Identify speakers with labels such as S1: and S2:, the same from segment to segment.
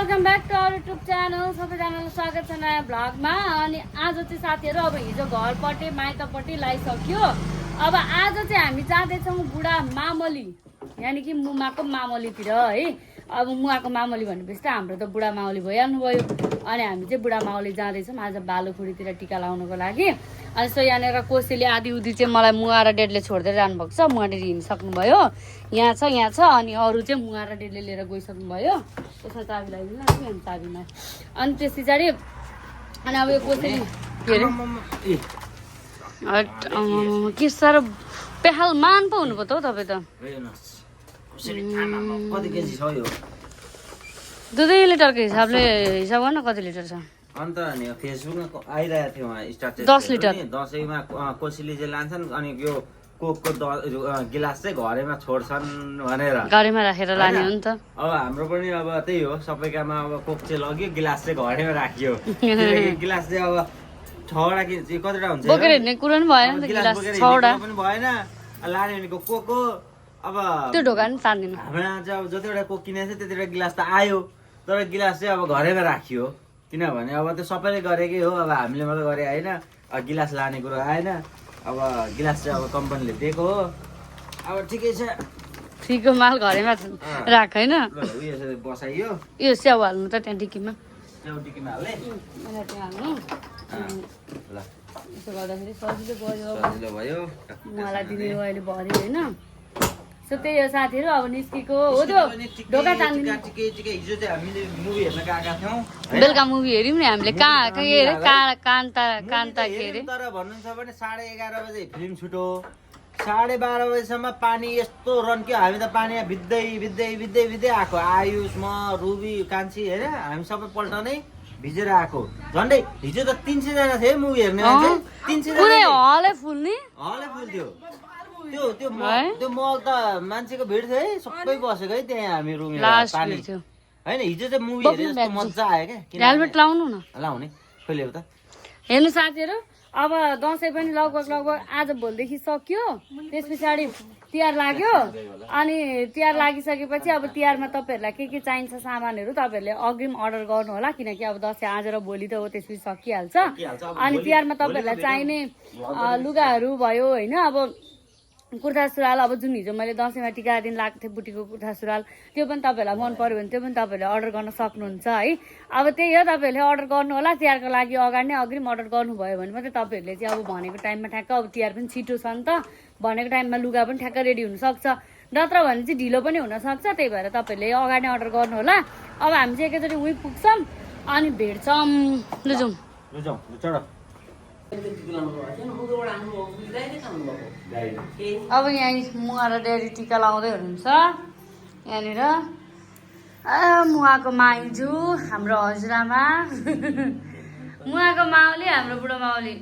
S1: Welcome back to our YouTube channel. सबैजनालाई स्वागत छ नयाँ भ्लगमा। अनि आज चाहिँ साथीहरू अब हिजो घरपट्टि माइतपट्टि लगाइसक्यो। अब आज चाहिँ हामी जाँदैछौँ बुढा मामली, यानि कि मुमाको मामलीतिर है। अब मुवाको मामली भनेपछि त हाम्रो त बुढा मामली भइहाल्नु भयो। अनि हामी चाहिँ बुढा मामली जाँदैछौँ आज बालुखुडीतिर टिका लाउनको लागि। अनि सो यहाँनिर कोसेली आधी उधी चाहिँ मलाई मुवा र डेडले छोड्दै जानुभएको छ। मुवा डेडी हिँडिसक्नुभयो, यहाँ छ। अनि अरू चाहिँ मुवा र डेडले लिएर गइसक्नुभयो। त्यसमा चाबी लगाइदिनु अनि चाबीमा। अनि त्यस पछाडि अनि अब यो कोसेली के अरे के साह्रो पेहाल मान पो हुनुभयो त हौ तपाईँ त। दुई लिटरको हिसाबले हिसाब गर्न कति लिटर छ
S2: अन्त नि फेसबुकमा आइरहेको थियो स्टार्ट
S1: 10 लिटर
S2: दसैँमा कोसेली चाहिँ लान्छन् अनि यो कोकको गिलास चाहिँ घरैमा छोड्छन् भनेर
S1: गाडीमा राखेर लाने हो नि त।
S2: अब हाम्रो पनि अब त्यही हो, सबैकामा अब कोक चाहिँ लग्यो, गिलास चाहिँ घरैमा राखियो। गिलास चाहिँ अब 6वटा कि कतिवटा हुन्छ
S1: बोकेर हिँड्ने कुरा पनि भएन नि त। गिलास 6वटा
S2: पनि भएन। लाने भनेको कोको अब
S1: त्यो ढोका पनि तान्दिनु।
S2: हाम्रोमा चाहिँ अब जतिवटा कोक किनेको थियो त्यतिवटा गिलास त आयो, तर गिलास चाहिँ अब घरैमा राखियो। किनभने अब त्यो सबैले गरेकै हो, अब हामीले मात्रै गरे होइन। अब गिलास लाने कुरो आएन। अब गिलास चाहिँ अब कम्पनीले दिएको हो। अब ठिकै छ,
S1: फ्रीको माल घरैमा राख होइन।
S2: उयो बसाइयो,
S1: यो स्याउ हाल्नु त त्यहाँ डिक्कीमा।
S2: स्याउ डिक्कीमा हाल्ने
S1: त्यहाँ हाल्नु।
S2: ल,
S1: यसो गर्दाखेरि सजिलो भयो।
S2: सजिलो भयो।
S1: मलाई दिने अहिले भर्यो होइन। सो त्यही हो साथीहरू, अब निस्केको हो त्यो ढोका तान्दिनु।
S2: हिजो चाहिँ हामीले मुभी हेर्न गएका थियौँ,
S1: बेलुका मुभी हेऱ्यौँ नि हामीले। कहाँ के अरे कान्ता के अरे।
S2: तर भन्नुहुन्छ भने 11:30 बजे फिल्म छुट्यो। 12:30 बजीसम्म पानी यस्तो रन्क्यो, हामी त पानी भिज्दै आएको। आयुष, म, रुबी, कान्छी होइन, हामी सबै पल्टनै भिजेर आएको। झन्डै हिजो त 300 जना थियो मुभी हेर्ने मान्छे। 300 जना
S1: हलै फुल नि,
S2: हलै फुल थियो। त्यो मल त मान्छेको भिड थियो है, सबै बसेको है त्यहाँ हामी रुमेर पानी होइन। हिजो चाहिँ मुभी हेरे जस्तो मजा आयो क्या।
S1: हेलमेट लाउनु न,
S2: लाउने कहिले हो त।
S1: हेर्नु साथीहरू, अब दसैँ पनि लगभग आज भोलिदेखि सक्यो। त्यस पछाडि तिहार लाग्यो। अनि तिहार लागिसकेपछि अब तिहारमा तपाईँहरूलाई के चाहिन्छ सामानहरू तपाईँहरूले अग्रिम अर्डर गर्नु होला, किनकि अब दसैँ आज र भोलि त हो, त्यसपछि सकिहाल्छ। अनि तिहारमा तपाईँहरूलाई चाहिने लुगाहरू भयो होइन। अब कुर्ता सुरुवाल, अब जुन हिजो मैले दसैँमा टिका दिन लगाएको थिएँ बुटीको कुर्ता सुरुवाल, त्यो पनि तपाईँहरूलाई मन पर्यो भने त्यो पनि तपाईँहरूले अर्डर गर्न सक्नुहुन्छ है। अब त्यही हो, तपाईँहरूले अर्डर गर्नु होला। तिहारको लागि अगाडि नै अग्रिम अर्डर गर्नुभयो भने मात्रै तपाईँहरूले चाहिँ अब भनेको टाइममा ठ्याक्क, अब तिहार पनि छिटो छ नि त, भनेको टाइममा लुगा पनि ठ्याक्क रेडी हुनसक्छ। नत्र भने चाहिँ ढिलो पनि हुनसक्छ। त्यही भएर तपाईँहरूले अगाडि नै अर्डर गर्नु होला। अब हामी चाहिँ एकैचोटि उही पुग्छौँ अनि भेट्छौँ। लुजाउँ अब यहाँ मुवा र डेरी टिका लाउँदै हुनुहुन्छ यहाँनिर। मुवाको माइजू हाम्रो हजुरआमा, मुवाको माउली हाम्रो बुढो माउली।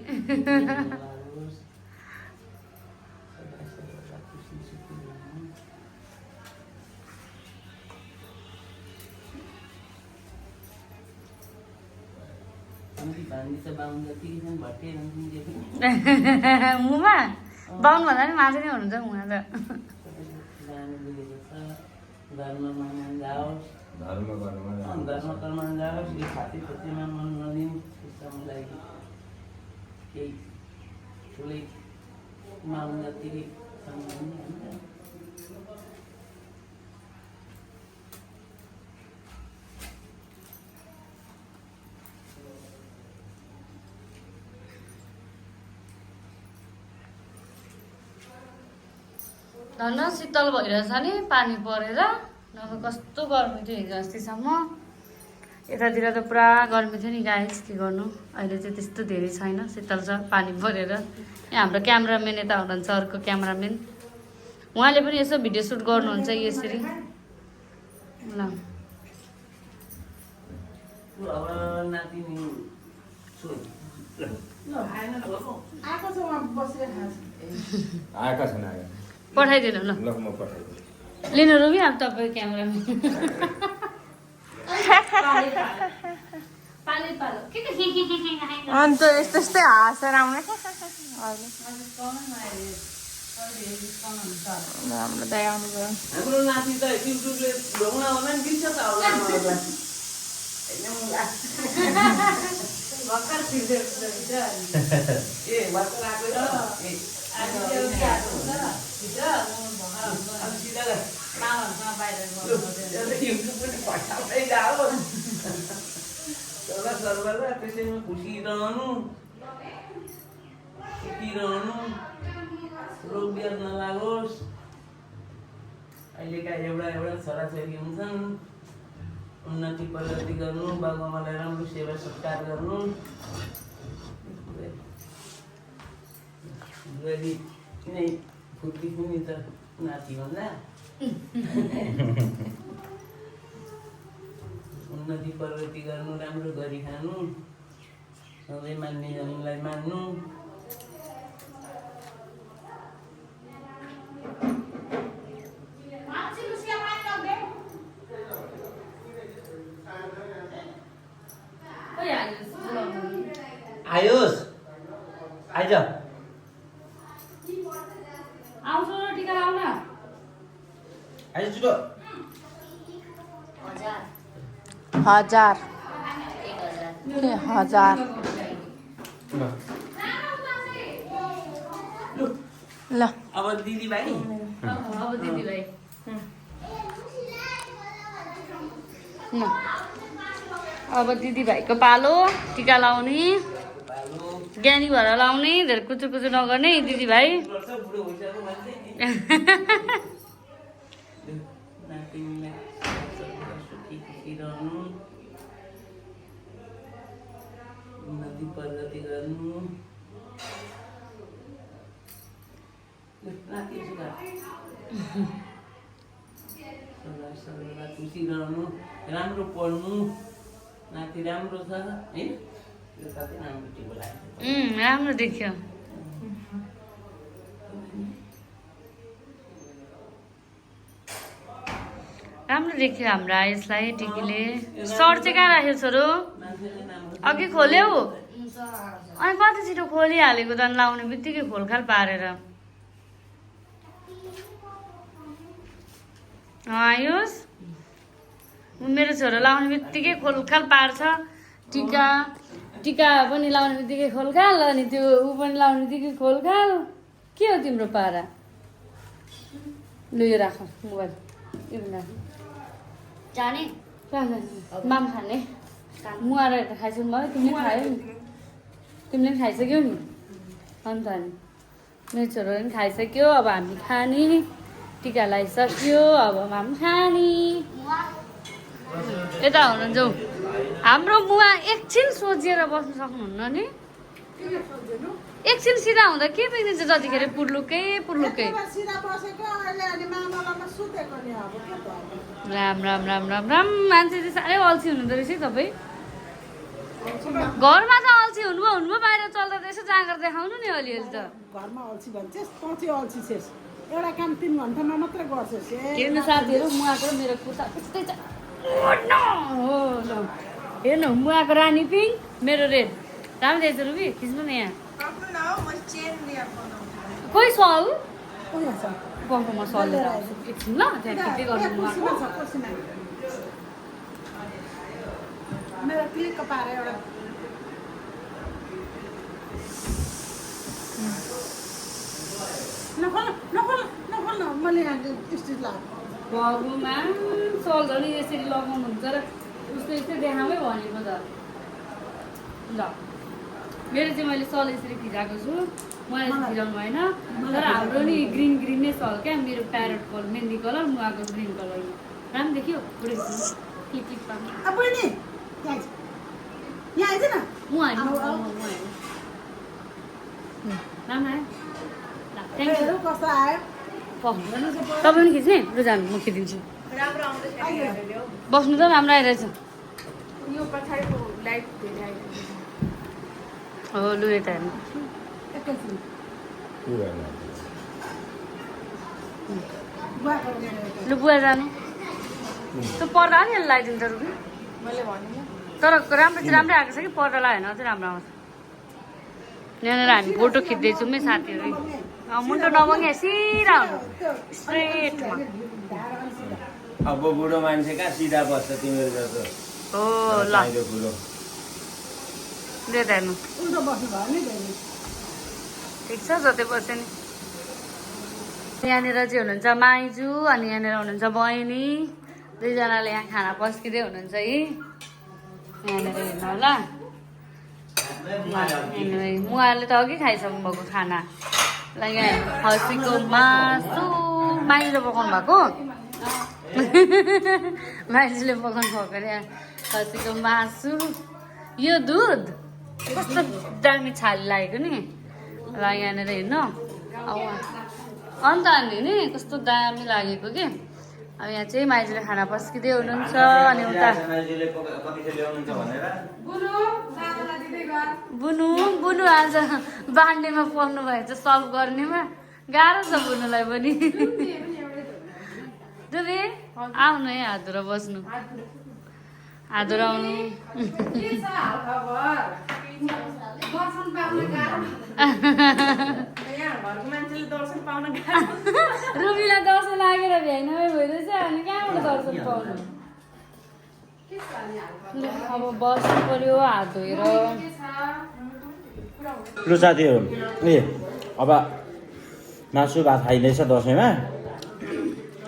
S1: मुमा बाहुन भन्दा नि माथि नै हुनुहुन्छ मुवा त। धन्न शीतल भइरहेछ नि पानी परेर, नभए कस्तो गर्मी थियो हिजो अस्तिसम्म। यतातिर त पुरा गर्मी थियो नि गाइस, के गर्नु। अहिले चाहिँ त्यस्तो धेरै छैन, शीतल छ पानी परेर। यहाँ हाम्रो क्यामराम्यान यता हुनुहुन्छ, अर्को क्यामराम्यान, उहाँले पनि यसो भिडियो सुट गर्नुहुन्छ यसरी। ल पठाइदिनु ल, लिनु रुबी अब तपाईँ क्यामेरामा।
S3: अन्त यस्तो यस्तै हाँसेर आउने हाम्रो दया आउनुभयो।
S4: त्यसैमा खुसी रहनु रोग बिहार नलागोस् अहिलेका एउटा छोराछोरी हुन्छन् उन्नति प्रगति गर्नु बाबुआमालाई राम्रो सेवा सत्कार गर्नु गरी किनै फुर्ती पनि त नाति भन्दा उन्नति प्रगति गर्नु राम्रो गरी खानु सधैँ मान्ने जमीनलाई मान्नु
S2: आयोस् आइज
S1: आउँछु र टिका लाउन
S2: आइज छिटो
S3: 1000 1000 ल
S4: अब दिदीभाइ
S1: अब दिदीलाई अब दिदीभाइको पालो टिका लाउने ज्ञानी भएर लाउने धेरै कुचुर कुचुर नगर्ने दिदीभाइ
S4: बुढो भइसक्यो मान्छे नातिनीलाई सुखी खुसी रहनु उन्नति प्रगति गर्नु नाति सदा खुसी रहनु राम्रो पढ्नु नाति राम्रो छ होइन यो साथै राम्रो टिको लाग्यो
S1: राम्रो देख्यो राम्रो देख्यो हाम्रो आयुषलाई टिकीले सर चाहिँ कहाँ राख्यो छोरो अघि खोल्यौ अनि कति छिटो खोलिहालेको त लाउने बित्तिकै खोलखाल पारेर आयुष मेरो छोरो लाउने बित्तिकै खोलखाल पार्छ टिका टिका पनि लाउने बित्तिकै खोलखाल अनि त्यो ऊ पनि लाउने बित्तिकै खोलखाल के हो तिम्रो पारा लु यो राख मोबाइल यो पनि राख
S5: जाने
S1: माम खाने मुहाएर हेर्दा खाइसक्नु भयो तिमीले खायौ नि तिमीले पनि खाइसक्यौ नि अन्त अनि मेरो छोरो पनि खाइसक्यो अब हामी खाने टिका लगाइसक्यो अब माम खाने यता हुनु जाउँ हाम्रो मुवा एकछिन सोचेर बस्नु सक्नुहुन्न नि एकछिन सिधा हुँदा के देखिन्छ जतिखेर पुर्लुकै पुर्लुकै राम राम राम राम राम मान्छे चाहिँ साह्रै अल्छी हुनुहुँदो रहेछ है तपाईँ घरमा त अल्छी हुनुभयो बाहिर चल्दा त यसो जाँगर देखाउनु नि अलिअलि त
S6: घरमा अल्छी भन्छ पछि अल्छी शेष एउटा काम 3 घन्टामा मात्रै गर्छस्
S1: हेर्नु साथीहरू मुवाको मेरो कुर्ता कस्तै छ हेर्नु मुवाको रानी पिङ मेरो रेड राम्रो रहेछ रुबी खिच्नु न यहाँ कोही सल पम्पमा सल लिएर आउँछु एकछिन ल त्यहाँ खिच्दै गर्नु मुवाको
S6: मेरो क्लिक पारे एउटा नखोल नखोल नखोल न मैले स्टिच लाग्यो
S1: भगुमा सल झन् यसरी लगाउनुहुन्छ र उसको यस्तै देखामै भनेको त ल मेरो चाहिँ मैले सल यसरी फिजाएको छु मलाई चाहिँ फिजाउनु भएन तर हाम्रो नि ग्रिन ग्रिन नै सल क्या मेरो प्यारेट कलर मेहन्दी कलर मुवाको ग्रिन कलर राम्रो देखियो पुरै क्लिप क्लिप पार्नु
S6: अब नि यहाँ आइज न
S1: मुवा राम्रो आयो थ्याङ्क यू
S6: कस्तो आयो
S1: तपाईँ पनि खिच्ने लु जानु म खिचिदिन्छु बस्नु त राम्रो आइरहेछ
S3: यो पछाडिको लाइट धेरै
S1: हो लु यता हेर्नु
S6: एकैछिन
S1: लु बुवा जानु त्यो पर्दा नि लगाइदिन्छ रुबी
S3: मैले भने
S1: तर राम्रो चाहिँ राम्रै आएको छ कि पर्दा लगाएन चाहिँ राम्रो आउँछ यहाँनिर हामी फोटो खिच्दैछौँ है साथीहरू मुन्टो नमगे सिधा हुनु स्ट्रेटमा
S2: अब बुढो मान्छे कहाँ सिधा बस्छ तिमीहरू जस्तो
S1: हो ल
S2: बुढो
S1: दे हेर्नु
S6: उल्टो बस्नु भयो नि बहिनी
S1: ठिक छ जतै बस्यो नि यहाँनिर चाहिँ हुनुहुन्छ माइजू अनि यहाँनिर हुनुहुन्छ बहिनी दुईजनाले यहाँ खाना पस्किँदै हुनुहुन्छ है यहाँनिर हेर्नु होला मुवाले त अघि खाइसक्नु भएको खाना ल यहाँ खसीको मासु माइजूले पकाउनु भएको माइजूले पकाउनु भएको अरे खसीको मासु यो दुध कस्तो दामी छाली लागेको नि ल यहाँनिर हेर्नु अब अन्त अनि नि कस्तो दामी लागेको कि अब यहाँ चाहिँ माइजूले खाना पस्किँदै हुनुहुन्छ अनि उता बुनु बुनु आज बान्डेमा पर्नु भएछ सल्भ गर्नेमा गाह्रो छ बुनुलाई पनि दुबे आउनु है हातुरा बस्नु हातुरा आउनु रुबीलाई दर्शन लागेर भ्याइनमै भइरहेछ अनि कहाँबाट दर्शन पाउनु अब बस्नु पर्यो हात धोएर
S2: लु साथीहरू ए अब मासु भात खाइँदैछ दसैँमा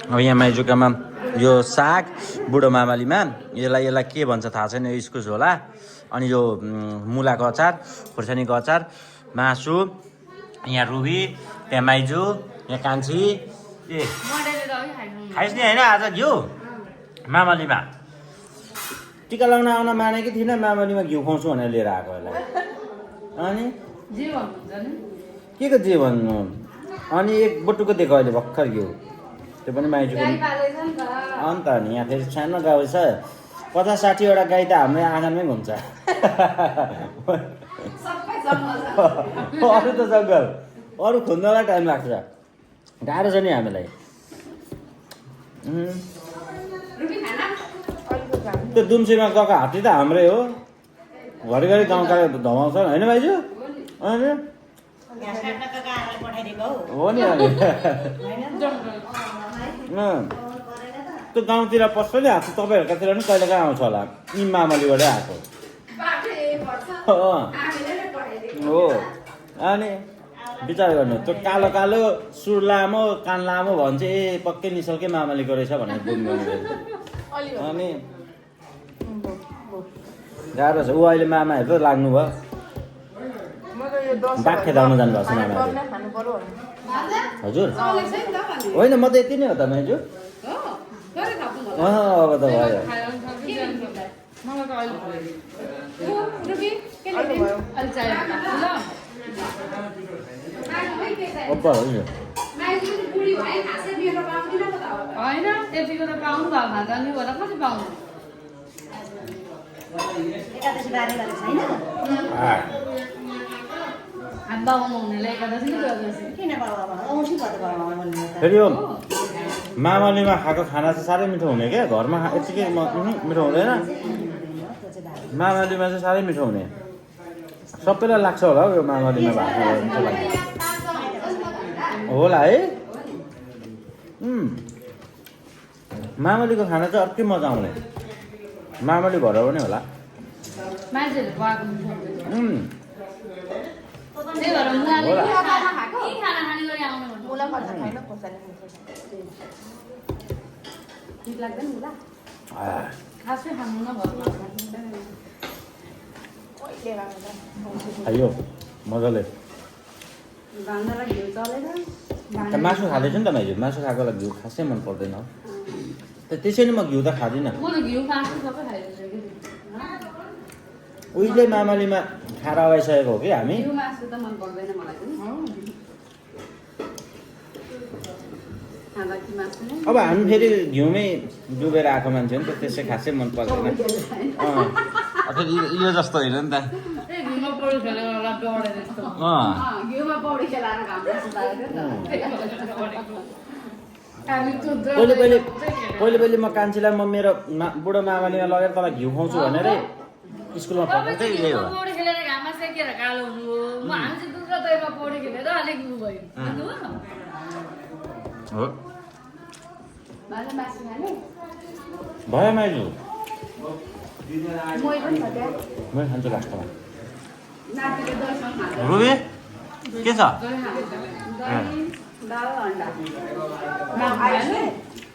S2: अब यहाँ माइजूकामा यो साग बुढो मामालीमा यसलाई के भन्छ थाहा छैन यो इस्कुस होला अनि यो मुलाको अचार खुर्सानीको अचार मासु यहाँ रुबी त्यहाँ माइजू यहाँ कान्छी ए खाइस् नि होइन आज घिउ मामालीमा टिका लाउन आउन मानेकै थिइनँ मामालीमा घिउ खुवाउँछु भनेर लिएर आएको यसलाई अनि के को जे भन्नु अनि एक बटुको दिएको अहिले भर्खर घिउ त्यो पनि माइजूको अन्त नि यहाँ फेरि सानो गाउँ छ 50-60वटा गाई त हाम्रै आँगनमै घुम्छ अरू त जङ्गल अरू खोज्नलाई टाइम लाग्छ गाह्रो छ नि हामीलाई त्यो दुम्सीमा गएको हात्ती त हाम्रै हो घरिघरि गाउँका धमाउँछ होइन भाइजू अनि हो नि अनि त्यो गाउँतिर पस्छ नि हात्ती तपाईँहरूकातिर पनि कहिले कहाँ आउँछ होला यी मामलीबाटै आएको हो अनि विचार गर्नु त्यो कालो कालो सुर लामो कान लामो भन्छ ए पक्कै निसल्कै मामालीको रहेछ भनेर बुझ्नु अनि गाह्रो छ ऊ अहिले मामाहरू त लाग्नु भयो बाघ खेदाउनु जानुभएको छ मामाहरू हजुर होइन म त यति नै हो त माइजू अब त भयो
S1: होइन त्यतिको त पाउनु भएको खाँदा नि होला कति पाउनु बाबामा हुनेलाई एकादशी नि
S2: फेरि हो मामालीमा खाएको खाना चाहिँ साह्रै मिठो हुने क्या घरमा यत्तिकै मिठो हुँदैन मामालीमा चाहिँ साह्रै मिठो हुने सबैलाई लाग्छ होला हौ यो मामालीमा भएको होला है मामालीको खाना चाहिँ अर्कै मजा आउने मामाली भएर पनि होला
S1: मान्छेहरू पकाएको त्यही भएर मुलाले खाना खाने गरी आउनु ठिक लाग्दैन मुला खासै खानु
S2: खायो मजाले
S1: भान्दालाई घिउ चलेर
S2: मासु खाँदैछु नि त भाइ मासु खाएकोलाई घिउ खासै मन पर्दैन त्यसैले म घिउ त खाँदिनँ
S1: म त घिउ खान्छु सबै खाइदिन्छु
S2: उहिले मामालीमा खाएर आइसकेको हो कि हामी
S1: घिउ मासु त मन पर्दैन मलाई पनि
S2: अब हामी फेरि घिउमै डुबेर आएको मान्छे हो नि त त्यसै खासै मन पर्दैन यो जस्तो होइन नि त पहिले म कान्छीलाई म मेरो बुढो मामालीमा लगेर तँलाई घिउ खुवाउँछु भनेरै स्कुलमा पठाउँथेँ यही हो भयो माइजू मै खान्छु लास्टमा रुबी के छ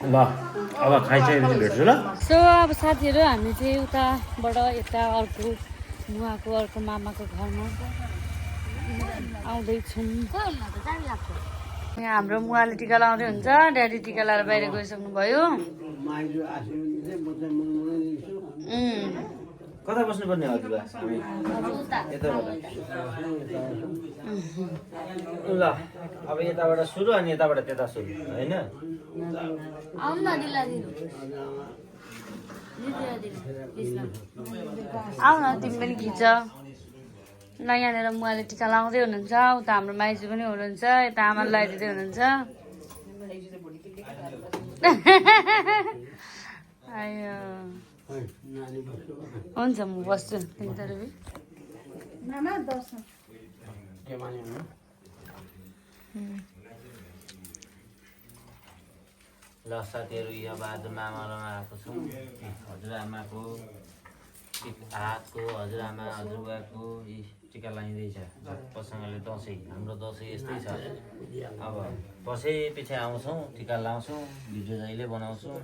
S2: ल अब खाइसकेपछि भेट्छु ल
S1: सो अब साथीहरू हामी चाहिँ उताबाट यता अर्को मुवाको अर्को मामाको घरमा आउँदैछौँ। यहाँ हाम्रो मुवाले टिका लाउँदै हुन्छ, ड्याडी टिका लाएर बाहिर गइसक्नु भयो।
S2: कता बस्नुपर्ने हजुर ल अब यताबाट सुरु अनि यताबाट त्यता सुरु होइन
S1: आऊ न तिमी पनि खिच ल। यहाँनिर मुवाले टिका लाउँदै हुनुहुन्छ, उता हाम्रो माइजू पनि हुनुहुन्छ, यता आमाले लगाइदिँदै हुनुहुन्छ। आयो हुन्छ म बस्छु तिमी त रुबी।
S2: ल साथीहरू यो अब आज मामामा आएको छौँ हजुरआमाको हातको हजुरआमा हजुरबुवाको टिका लगाइँदैछ झट्पसँगले। दसैँ हाम्रो दसैँ यस्तै छ, अब पछि पछि आउँछौँ टिका लाउँछौँ, भिडियो जहिले बनाउँछौँ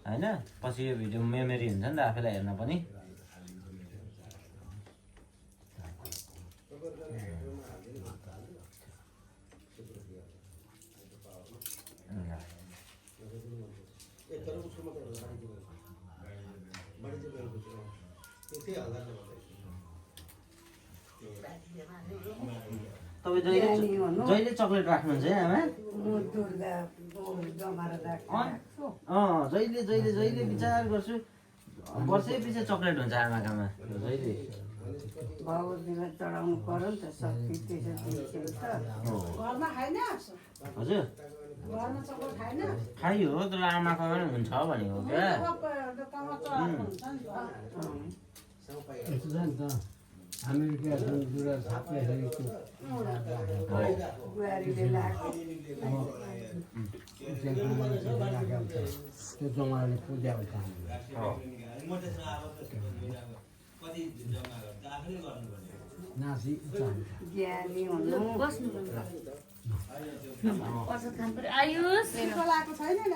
S2: होइन। पछि यो भिडियो मेमोरी हुन्छ नि त आफैलाई हेर्न पनि। तपाईँ जहिले चक्लेट राख्नुहुन्छ है आमा? जहिले जहिले जहिले विचार गर्छु वर्षै पछि चक्लेट हुन्छ आमाकामा जहिले।
S6: चढाउनु पर्यो नि त सबै
S2: हजुर खाइयो तर आमाकोमा पनि हुन्छ भनेको क्या।
S5: अमेरिका जुरा छाप्ने त्यो जमानाले पूजा हुन्छ नासी
S6: ज्ञानी हुनु
S1: आयुष
S6: लगाएको छैन नि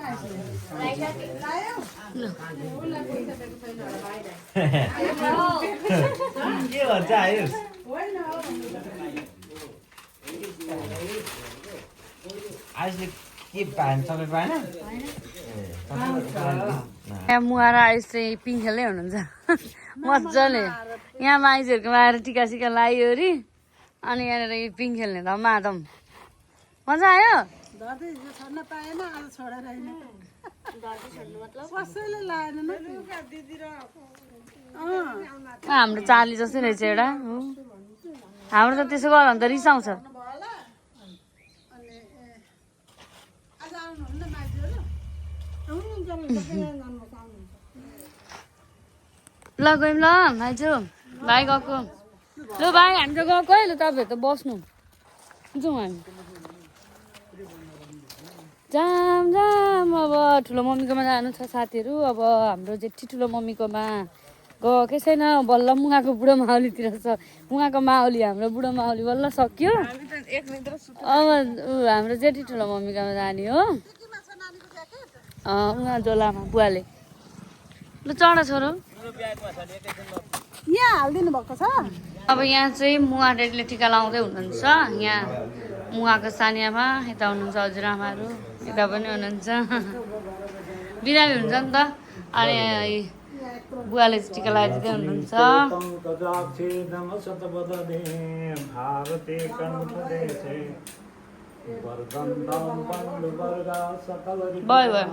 S2: के भन्छ आयुष? आयुषले के पाएन चक्लेट पाएन?
S1: यहाँ मुवा र आयुष चाहिँ पिङ खेल्दै हुनुहुन्छ मजाले। यहाँ माइजहरूकोमा आएर टिका सिका लगायो अरे अनि यहाँनिर यो पिङ खेल्ने धमाधम मजा आयो।
S6: धर्ती छोड्न पाएन आज छोडेर कसैले लाएन न
S1: हाम्रो चाली जस्तै रहेछ एउटा हाम्रो त त्यसो गर भने त रिसाउँछ। ल गयौँ ल माइजू भाइ गएको ल भाइ हामी त गएको है। ल तपाईँहरू त बस्नु जाउँ हामी जाम जाम। अब ठुलो मम्मीकोमा जानु छ साथीहरू। अब हाम्रो जेठी ठुलो मम्मीकोमा गएकै छैन, बल्ल मुगाको बुढो माउलीतिर छ। मुगाको माउली हाम्रो बुढो माउली बल्ल सक्यो। अब हाम्रो जेठी ठुलो मम्मीकोमा जाने हो उहाँ जोलामा बुवाले। ल चढ छोरो
S6: यहाँ हालिदिनु भएको छ।
S1: अब यहाँ चाहिँ मुवा डेडीले टिका लाउँदै हुनुहुन्छ। यहाँ मुवाको सानियामा यता हुनुहुन्छ हजुरआमाहरू, यता पनि हुनुहुन्छ बिरामी हुन्छ नि त। अनि बुवाले चाहिँ टिका लगाइदिँदै हुनुहुन्छ। भयो भयो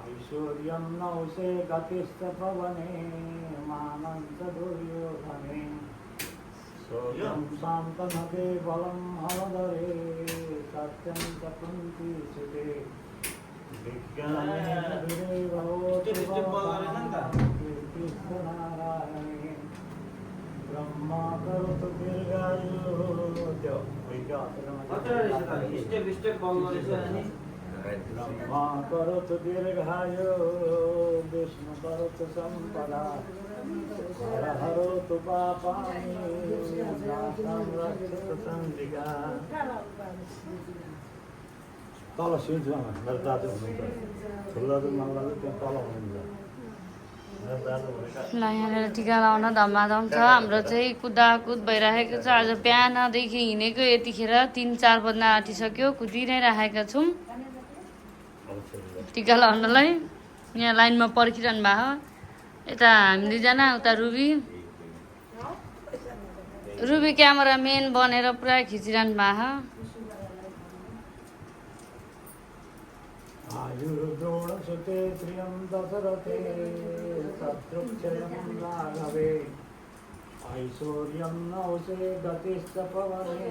S5: ऐश्वर्यं नौसे गतिश्च पवने मानं च दुर्योधने सोऽयं शान्तनदे बलं हरदरे सत्यं च कुन्ती सुते विज्ञाने विदुरे भवतु कीर्तिस्तनारायणे ब्रह्मा करोतु दीर्घायु त्यो ब्रह्मा करोतु दीर्घायु विष्णु करोतु सम्पदा हर हरोतु पापानि नाशं रक्षतु चण्डिका तल सिउँछमा मेरो दाजु हुनुहुन्छ ठुलो दाजु मलाई त्यहाँ तल हुनुहुन्छ मेरो दाजु भनेका
S1: ल यहाँनिर टिका लाउन धमाधम छ हाम्रो चाहिँ कुदाकुद भइराखेको छ आज बिहानदेखि हिँडेको यतिखेर 3-4 बज्न आँटिसक्यो कुदि नै राखेका छौँ टिका लाउनलाई यहाँ लाइनमा पर्खिरहनु भएको यता हामी दुईजना उता रुबी क्यामेराम्यान बनेर पुरा खिचिरहनु भएको
S5: आयुर्द्रोणसुते प्रियं दशरथे शत्रुक्षयं राघवे ऐश्वर्यं नौषे गतिश्च पवने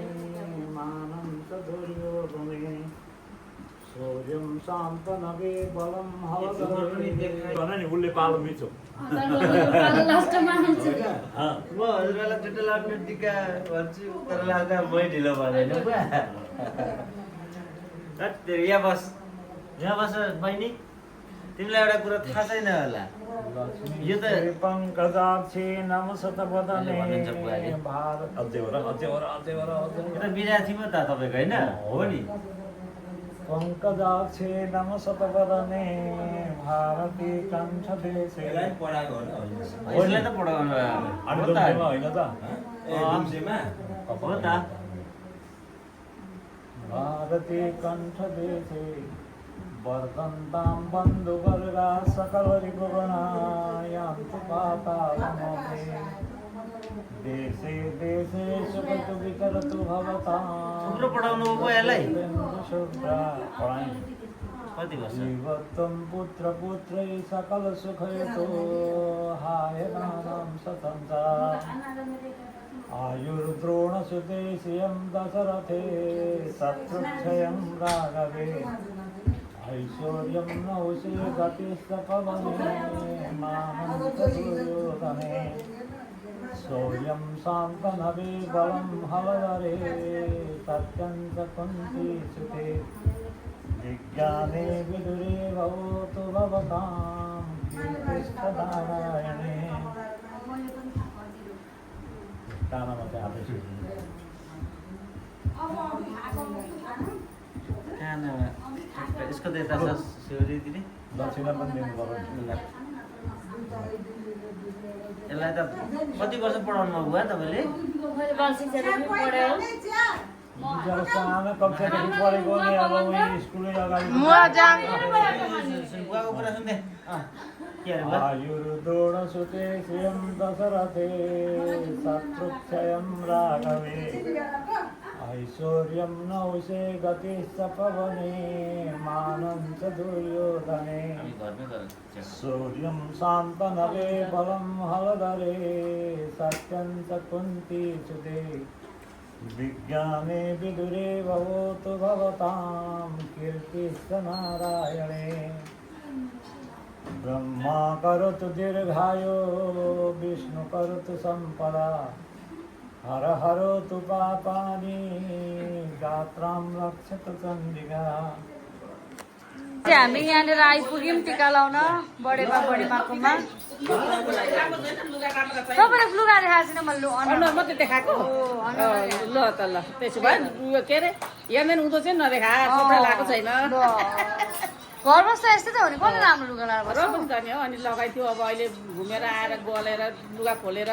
S5: मानं च दुर्योधने शौर्यं शान्तनवे बलं हवदरे भन नि उसले पालो मिचो
S2: म हजुरलाई चुट्टा लाग्ने टिका भन्छु तर लाग्दा मै ढिलो भएन यहाँ बस बहिनी तिमीलाई एउटा कुरा थाहा छैन होला यो त
S5: पङ्कजाक्षी नमसतवदने भारत
S2: यो त विद्यार्थी पो त तपाईँको होइन हो नि
S5: पङ्कजाक्षी नमसतवदने भारती कण्ठदेशे
S2: यसलाई त पढाउनु
S5: होइन त
S2: हो त
S5: भारती कण्ठदेशे वर्धन्तां बन्धुवर्गा सकलरिपुगणा यान्तु पातालमपि देशे देशे सुखतु विचरतु भवतां
S2: थुप्रो पढाउनु भयो यसलाई
S5: शुभ्रा पढाइ
S2: कति वर्ष
S5: जीवत्वं पुत्रपुत्रै सकलसुखयुतो हायनानां सतन्ता आयुर्द्रोणसुते श्रियं दशरथे शत्रुक्षयं राघवे ऐश्वर्यं नौषे गतिश्च पवने मानं च दुर्योधने शौर्यं शान्तनवे बलं हलधरे सत्यं च कुन्तीसुते विज्ञाने विदुरे भवतु भवतां कीर्तिस्तनारायणे तानामा चाहिँ आदैछु
S2: यसको त यता छ सिउरी दिने
S5: दक्षिणा पनि दिनु पर्यो
S2: यसलाई त कति वर्ष पढाउनु भएको भयो तपाईँले
S5: बिचरा सानो कक्षादेखि पढेको नि अब उही स्कुलै अगाडि
S2: बुवाको कुरा सुन्दै के अरे भयो
S5: आयुर्द्रोणसुते श्रियं दशरथे शत्रुक्षयं राघवे ऐश्वर्यं नौषे गतिश्च पवने मानं च दुर्योधने शौर्यं शान्तनवे बलं हलधरे सत्यं च कुन्तीसुते विज्ञाने विदुरे भवतु भवतां कीर्तिश्च नारायणे ब्रह्मा करोतु दीर्घायो विष्णु करोतु सम्पदा हर हरोतु पापानि गात्रां रक्षतु चण्डिका
S1: हामी यहाँनिर आइपुग्यौँ टिका लाउन बडेमा बडीमाकोमा तपाईँले लुगा देखाएको छैन मैले
S6: अनुहार मात्रै देखाएको ल त ल त्यसो भए उयो के अरे यहाँनिर उँधो चाहिँ नदेखा कपडा लगाएको छैन
S1: घर बस्दा यस्तै त हो नि कति राम्रो लुगा लगाएर
S6: र पनि गर्ने हो अनि लगाइदियो अब अहिले घुमेर आएर गलेर लुगा खोलेर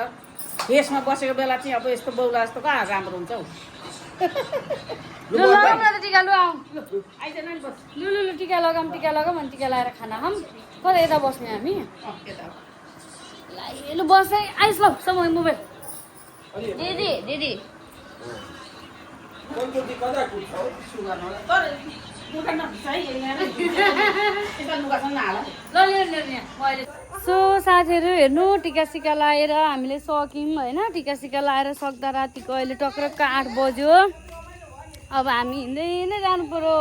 S6: फेसमा बसेको बेला चाहिँ अब यस्तो बौला जस्तो कहाँ राम्रो हुन्छ हौ
S1: लु लगाउँ न त टिका लु आउँ
S6: आइज नि बस
S1: लु लु लु टिका लगाऊँ अनि टिका लगाएर खाना खाऊँ कता यता बस्ने हामी लु बस्दै आइस ल समय मोबाइल दिदी दिदी
S6: लुगा नभित्र है यहाँ यता लुगा छ नहाल
S1: ल लिएर म अहिले सो साथीहरू हेर्नु टिका सिका लाएर हामीले सक्यौँ होइन टिका सिका लाएर सक्दा रातिको अहिले टक्रक्क 8 बज्यो अब हामी हिँड्दै नै जानु पर्यो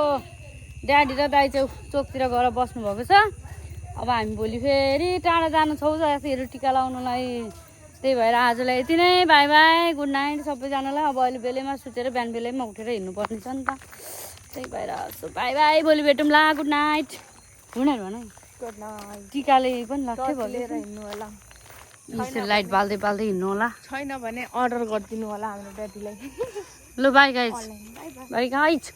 S1: ड्याडी र दाइ चोकतिर गएर बस्नुभएको छ अब हामी भोलि फेरि टाढा जानु छौँ साथीहरू टिका लाउनलाई त्यही भएर आजलाई यति नै बाई बाई गुड नाइट सबैजनालाई अब अहिले बेलैमा सुतेर बिहान बेलैमा उठेर हिँड्नुपर्ने छ नि त त्यही भएर सो बाई बाई भोलि भेटौँला गुड नाइट गुड नाइट भन
S3: गुड नाइट
S1: टिकाले पनि लट्ठै भयो
S3: लिएर हिँड्नु होला
S1: यसरी लाइट बाल्दै बाल्दै हिँड्नु होला
S3: छैन भने अर्डर गरिदिनु होला हाम्रो ड्याडीलाई
S1: ल by guys
S3: by by
S1: by guys